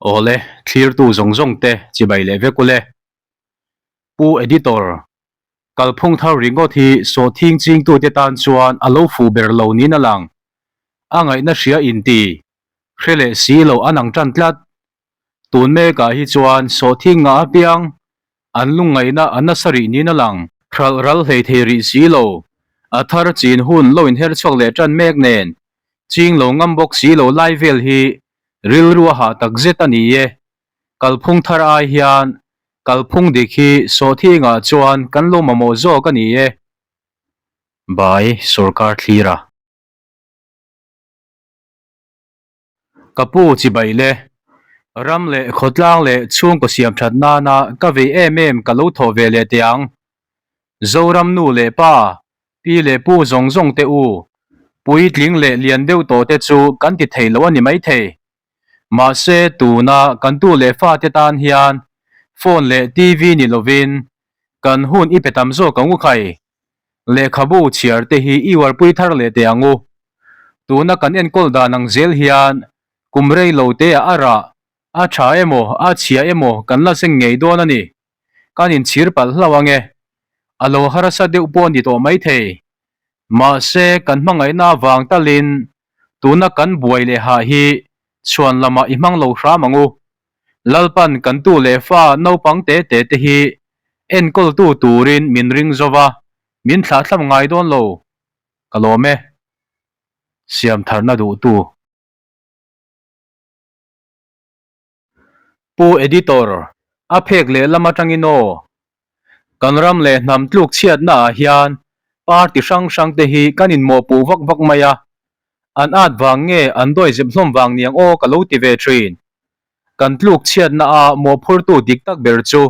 Awle, thlirtu zawng zawng te chibai leh vek ule. Pu Editor, kalphung thar ringawt hi sawhthing chingtute tan chuan a lo fuh ber lo niin a lang. A ngaihna hria inti, hre leh si lo an ang tan tlat. Tun mekah hi chuan sawhthing ngah apiang an lungngaihna a nasa rih niin a lang. Hralh ral hlei thei rih si lo, a thar chin hun lo inher chhuak leh tan mek nen, ching lo ngam bawk si lo lai vel hi rilru a hah tak zet a ni e. Kalphung thar ai hian kalphung dik hi sawhthingah chuan kan lo mamawh zawk a ni e. Bai Sorkar thlira. Ka pu chibai le. Ram leh khawtlang leh chhungkaw siam that nana ka vei em em ka lo thawh ve leh teh ang. Zoram nu leh pa, pi leh pu zawng zawng te u, puitling leh lian deuh tawh te chu kan ti thei lo a ni maithei. Mahse tuna kan tu leh fa te tan hian phone leh TV ni lovin kan hun i pe tam zawk ang u khai. Lehkhabu chhiar te hi i uarpui thar leh teh ang u. Tuna kan enkawl dan ang zel hian kum rei lo te ah a rah, a tha emaw a chhia emaw kan la seng ngei dawn a ni. Kan inchhir palh hlauh ang e. A lo harsa deuh pawh a ni tawh maithei. Mahse kan hmangaihna avang talin tuna kan buai leh hah hi chhuan lamah i hmang lo hram ang u. Lalpan kan tu leh fa naupang te te te hi enkawltu turin min ring zo va, min thlahthlam ngai dawn lo. Ka lawm e. Siam tharna duhtu. Pu Editor, a phek leh lam atangin aw. Kan ram leh hnam tluk chhiatna ah hian party hrang hrang te hi kan inmawhpuh vak vak mai a, an at vang nge an dawi zep hlawm vang niang aw ka lo ti ve thin. Kan tluk chhiatna a mawhphurtu dik tak ber chu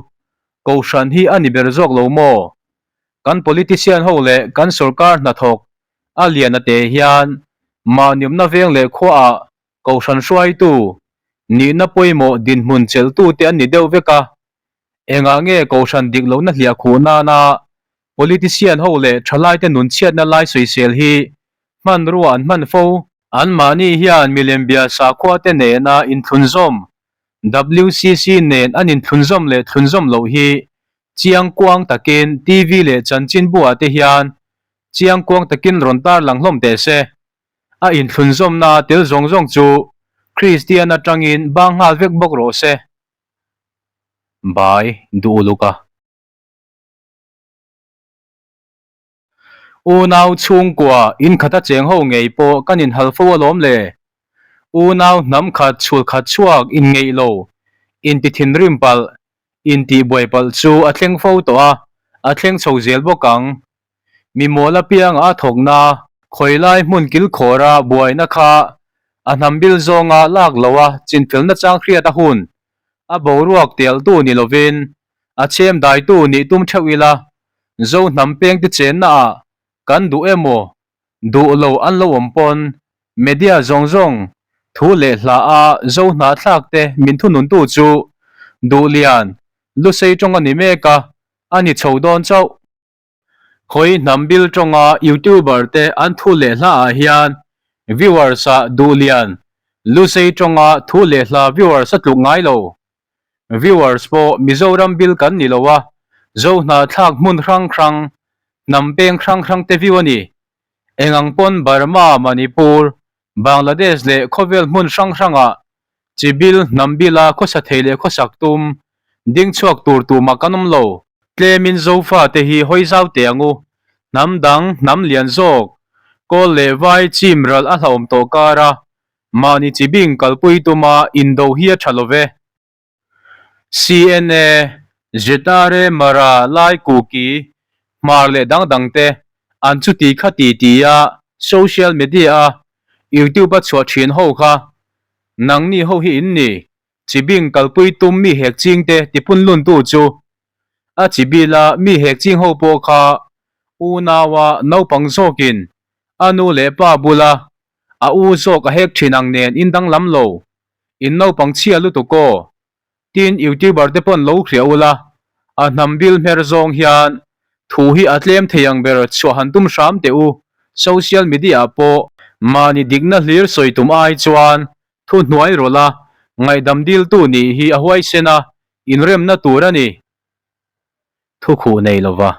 Kohhran hi a ni ber zawk lo maw? Kan politician ho leh kan sorkar hnathawk a lian a te hian mahniawmna veng leh khuaah Kohhran hruaitu nihna pawimawh dinhmun chelhtute an ni deuh vek a. Engah nge Kohhran dik lohna hliah khuh nana politician ho leh thalaite nun chhiatna lai sawisel hi hmanrua an hman fo? Anmahni hian milembia sakhuate nena inthlunzawm, WCC nen an inthlunzawm leh thlunzawm loh hi chiangkuang takin TV leh chanchinbuah te hian chiangkuang takin rawn tarlang hlawm teh se. A inthlunzawmna tel zawng zawng chu Kristian atangin bang nghal vek bawk rawh se. Bai duh uluk a. Unau chhungkua inkhata cheng ho ngei pawh kan inhal fo alawm le. Unau hnam khat chhul khat chhuak inngeih lo, inti thinrim palh, intih buai palh chu a thleng fo tawh a, a thleng chho zel bawk ang. Mi mawl apianga a thawkna, khawilai hmun kilkhawra buaina kha a hnam bil zawnga lak loha chinfelna chang hriat a hun, a boruak tialtu ni lovin a chhem daitu nih tum theuh ila, Zo hnam pengte chenna ah kan duh emaw duh lo an lo awm pawn media zawng zawng thu leh hla a Zo hnahthlak te min thununtu chu Duhlian Lusei tawng a ni mek a, a ni chho dawn chauh. Khawi hnam bil tawnga YouTuber te an thu leh hla ah hian viewers ah Duhlian Lusei tawnga thu leh hla viewers a tluk ngai lo. Viewers pawh Mizoram bil kan ni lo a, Zo hnahthlak hmun hrang hrang, hnam peng hrang hrang te view a ni. Engang pawn Burma, Manipur, Bangladesh leh khawvel hmun hrang hrangah chi bil, hnam bila khawsa thei leh khawsak tum, ding chhuak tur tumah kan awm lo. Tlemin Zofa te hi hawi zau teh ang u. Hnam dang, hnam lian zawk, kawl leh vai chim ral a hlauhawm tawh kar a, mahni chi bing kalpui tuma indo hi a tha lo ve. CNA, Zra, Mara, Lai, Kuki, Hmar leh dang dang te an chuti kha ti ti a social media a YouTube a chhuah thin ho kha nangni ho hi in ni, chibing kalpui tum mi hek ching te tipun lun tu chu a chibila mi hek ching ho pawh kha unaua naupang zawkin a nu leh pa bula a u zawk a hek thin ang nen in danglam lo. In naupang chhia lutuk aw. Tin youtuber te pawn lo hria ula, a hnam bil hmer zawng hian thu hi a tlem thei ang ber chhuah han tum hram teh u, social media ah pawh mahni dikna hlir sawi tum ai chuan thu hnuai rawlh a, Ngaihdam diltu nih hi a huaisen a, inremna tur a ni. Thukhuh nei lova.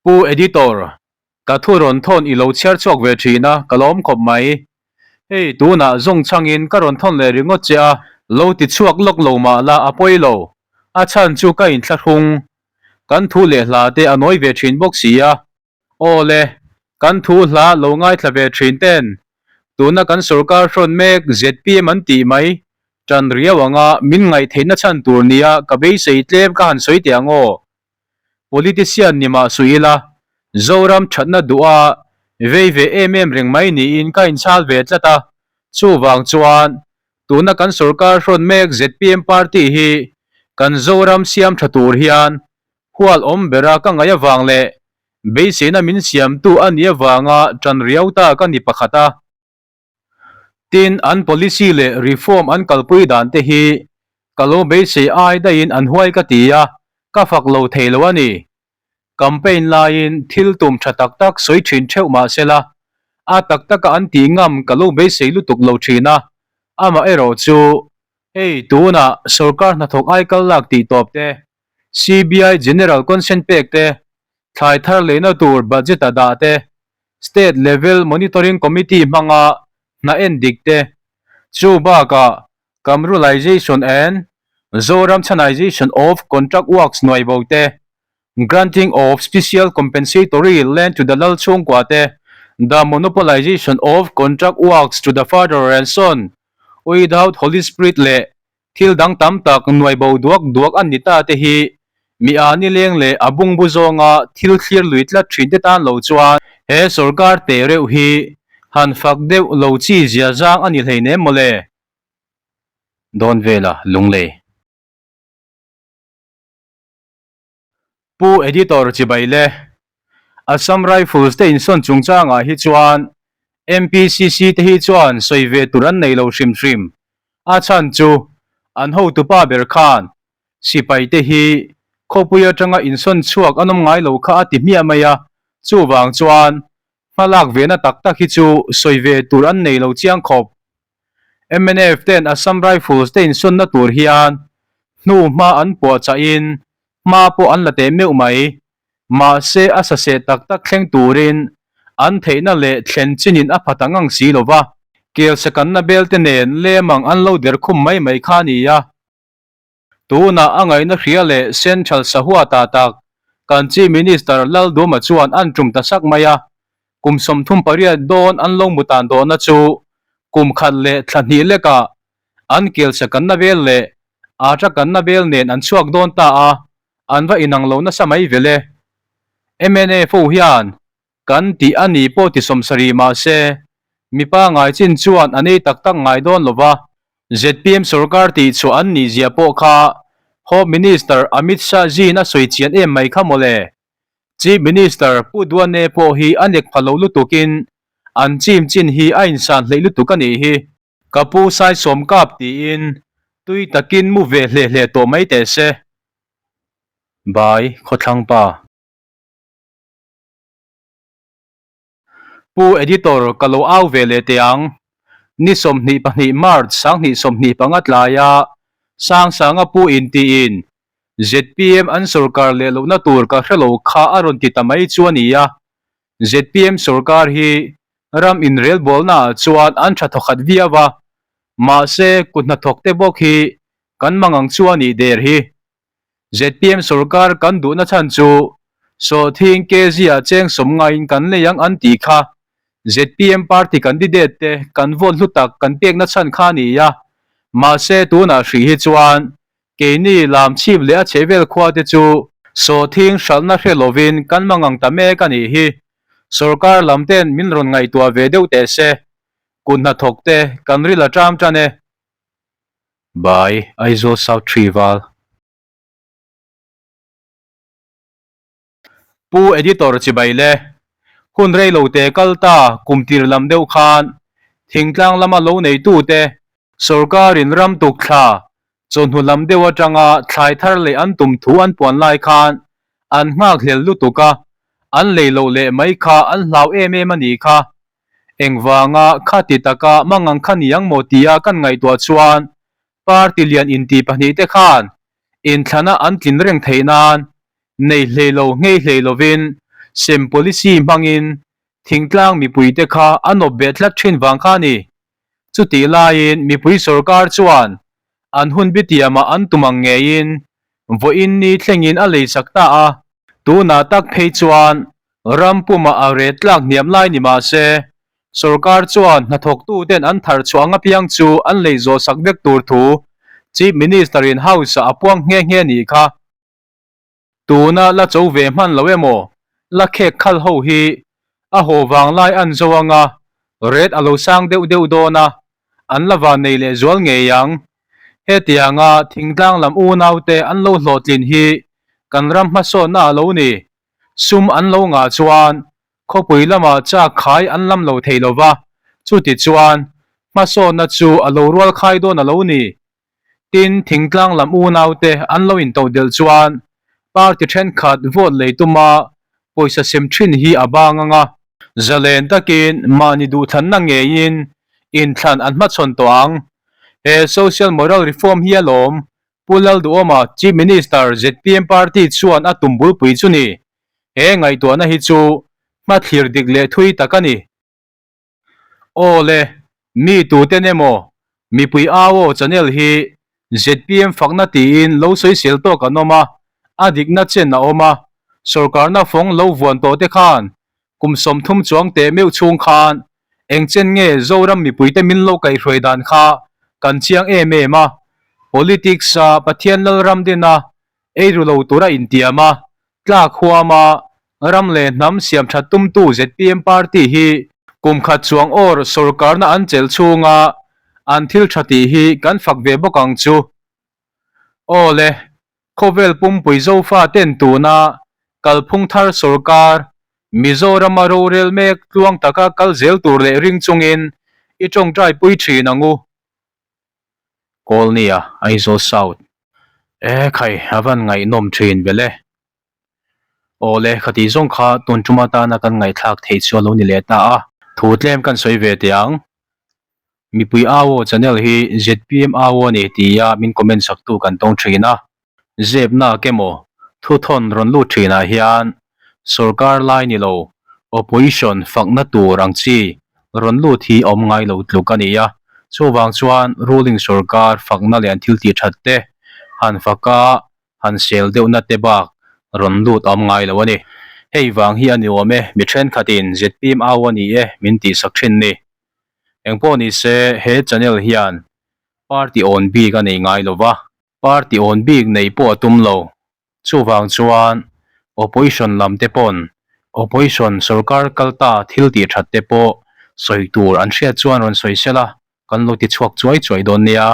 Pu Editor, ka thu rawn thawn i lo chhiar chhuak ve thin a, ka lawm khawp mai. Hei, tunah zawng chhangin ka rawn thawn leh ringawt che a, lo ti chhuak lawk lo mah la a pawi lo. A chhan chu ka inthlahrung. Kan thu leh hla te a nawi ve thin bawk si a. Aw le, kan thu hla lo ngaithla ve thin ten, tuna kan sorkar hrawn mek zpm an tih mai tan riau anga min ngaihtheihna chhan tur nia ka beisei tlem ka han sawi teh ang aw. Politician ni mah suh ila, Zoram thatna duha vei ve em em reng mai niin ka inchhal ve tlat a, chuvang chuan tuna kan sorkar hrawn mek zpm party hi kan Zoram siam tha tur hian Hual awm bera ka ngaih avang leh beiseina min siamtu a nih avanga tan riau ta ka ni pakhat a. Tin, an policy leh reform an kalpui dan te hi ka lo beisei ai daihin an huai ka ti a, ka fak lo thei lo a ni. Campaign laiin thil tum tha tak tak sawi thin theuh mah sela, a tak taka an tih ngam ka lo beisei lutuk lo thin a, amaherawhchu hei tunah sorkar hnathawk aikal lak tih tawp te, CBI General Consent pek te, thlai thar leina tur budget a dah te, State Level Monitoring Committee hmanga hna en dik te, chu bakah Comrulization and Zoramchhanization of Contract Works hnuai bo te, Granting of Special Compensatory Land to the Lal chhungkua te, The Monopolization of Contract Works to the Father and Son without Holy Spirit leh Thil dang tam tak nuai bo duak duak an ni ta te hi mi a nileng leh a bungbu zawnga thil thlir lui tlat thin te tan lo chuan he sorkar teh reuh hi han fak deuh lo chi zia zang a ni hleinem mawle. Dawn vela lunglei. Pu Editor chibai le. Assam Rifles te insawn chungchangah hi chuan MPCC te hi chuan sawi ve tur an nei lo hrim hrim. A chhan chu an hotupa ber khan sipai te hi khawpui atanga insawn chhuak an awm ngai lo kha a ti hmiah mai a, chuvang chuan hmalak vena tak tak hi chu sawi ve tur an nei lo chiang khawp. Mnf ten Assam Rifles te insawnna tur hian hnu hma an puahchahin hma pawh an la teh meuh mai. Mahse a saseh tak tak thleng turin an theihna leh thlen chinin a phat ang ang si lo va, kel sakanna bel te nen lem ang an lo der khum mai mai kha a ni a. Tunah a ngaihna hria leh Central sahua ta tak kan Chief Minister Lalduma chuan an tum ta sak mai a, kum 38 dawn an lo mu tan dawhna chu kum khat leh thla hnih lekah an kelsa kanna vel leh ata kanna vel nen an chhuak dawn ta a, an va inang lo nasa mai vel e. MNF ho hian Kan tih a ni pawh ti 70 mah se, mipa ngai chin chuan an ei tak tak ngai dawn lo va. Zpm sorkar tih chhuah an nih zia pawh kha Home Minister Amit Shah zin a sawi chian em mai kha mawle. Chief Minister Pu Duane pawh hi a nek pha lo lutukin an chim chin hi a insan hleih lutuk a nih hi. Ka pu Saisawm kap tiin tui takin mu ve hle hle tawh mai teh se. Bai Khawthlang pa. Pu Editor ka lo au ve leh teh ang. Ni 22 March 2025 tlaia Sangsanga pu intiin zpm an sorkar leh lohna tur ka hre lo kha a rawn ti ta mai chu a ni a. Zpm sorkar hi ram inrelbawlnaah chuan an tha thawkhat viau a, mahse kuthnathawkte bawk hi kan mangang chu a nih der hi. Zpm sorkar kan duhna chhan chu Sawhthing kg ah cheng sawm ngaiin kan lei ang an tih kha zpm party candidate te kan vote hlu tak kan pekna chhan kha a ni a, mahse tunah hrih hi chuan keini lam chhip leh a chhehvel khua te chu Sawhthing hralhna hre lovin kan mangang ta mek a nih hi. Sorkar lam ten min rawn ngaihtuah ve deuh teh se, kut hnathawk te kan ril a ṭam ṭan e. By Aizawl South Tree Val. Pu Editor chibai le. Hun rei lo te kal ta kum tir lam deuh khan thingtlang lama lo neitute sorkarin ram tuk thla chawhnu lam deuh atanga thlai thar leh an tum thu an puan lai khan an nghak hlel lutuk a, an lei loh leh mai kha an hlau em em a nih kha. Engvanga khati taka mangang kha ni ang maw tia kan ngaihtuah chuan party lian inti pahnihte khan inthlana an tlin reng theih nan nei hlei lo nghei hlei lovin sem policy hmangin thingtlang mipuite kha a nawp beh tlat thin vang kha a ni. Chutih laiin mipui sorkar chuan an hun bitiamah an tum ang ngeiin vawiin ni thlengin a lei sak ta a. Tunah tak phei chuan ram pumah a ret tlak hniam lai ni mah se, sorkar chuan hnathawktuten an thar chhuah ang apiang chu an lei zawh sak vek tur thu Chief Minister-in House-ah a puang nghe nghe nih kha. Tuna la cho ve hman lo emaw, la khek khal ho hi a haw vang lai an zo anga ret a lo sang deuh deuh dawn a, an la van nei leh zual ngei ang. Hetianga thingtlang lam unaute an lo hlawhtlin hi kan ram hmasawnna a lo ni. Sum an lo ngah chuan khawpui lamah chak khai an lam lo thei lo va, chuti chuan hmasawnna chu a lo rual khai dawn a lo ni. Tin, thingtlang lam unaute an lo intodelh chuan party thenkhat vote lei tuma pawisa sem thin hi a bang ang a. Zalen takin mahni duhthlanna ngeiin inthlan an hmachhawn tawh ang. He social moral reform hi alawm Pu Lalduhawma Chief Minister zpm party chuan a tum bulpui chu ni. He ngaihtuahna hi chu hmathlir dik leh thui tak a ni. Aw le, mi tuten emaw mipui au aw channel hi zpm fakna tiin lo sawisel tawk an awm a, a dikna chen a awm a, sorkarna fawng lo vuan tawh te khan kum 30 chuang teh meuh chhung khan eng chen nge Zoram mipuite min lo kaihhruai dan kha kan chiang em em a, politics a Pathian Lalram dina eiru lo tura intiam a, Tlak huama ram leh hnam siam that tumtu zpm party hi kum khat chuang awr sorkarna an chelh chhunga an thil tha tih hi kan fak ve bawk ang chu. Aw le, khawvel pumpui Zofa ten tuna kalphung thar sorkar Mizorama rorel mek tluang taka kal zel tur leh ring chungin i tawngtai pui thin ang u. Kawlnia, Aizawl South. E khai, a van ngaihnawm thin vel e. Aw le, khati zawng kha tun tum atana kan ngaihthlak theih chu a lo ni leh ta a. Thu tlem kan sawi ve teh ang. Mipui au aw channel hi zpm au aw a ni tia min comment saktu kan tawng thin a. Zepnak emaw thuthawn rawn lut thinah hian sorkar lai ni lo opposition fakna tur ang chi rawn lut hi a awm ngai lo tluk a ni a. Chuvang chuan ruling sorkar fakna leh an thil tih that te han faka han sel deuhna te bak rawn lut a awm ngai lo a ni. Hei vang hi a ni awm e, mi thenkhatin zpm au a ni e min tihsak thin ni. Engpawh ni se he channel hian party awn bik a nei ngai lo va. Party awn bik nei pawh a tum lo. Chuvang chuan Opposition lam te pawn Opposition sorkar kal ta thil tih that te pawh sawi tur an hriat chuan rawn sawi sela kan lo ti chhuak chuai chuai dawn nia.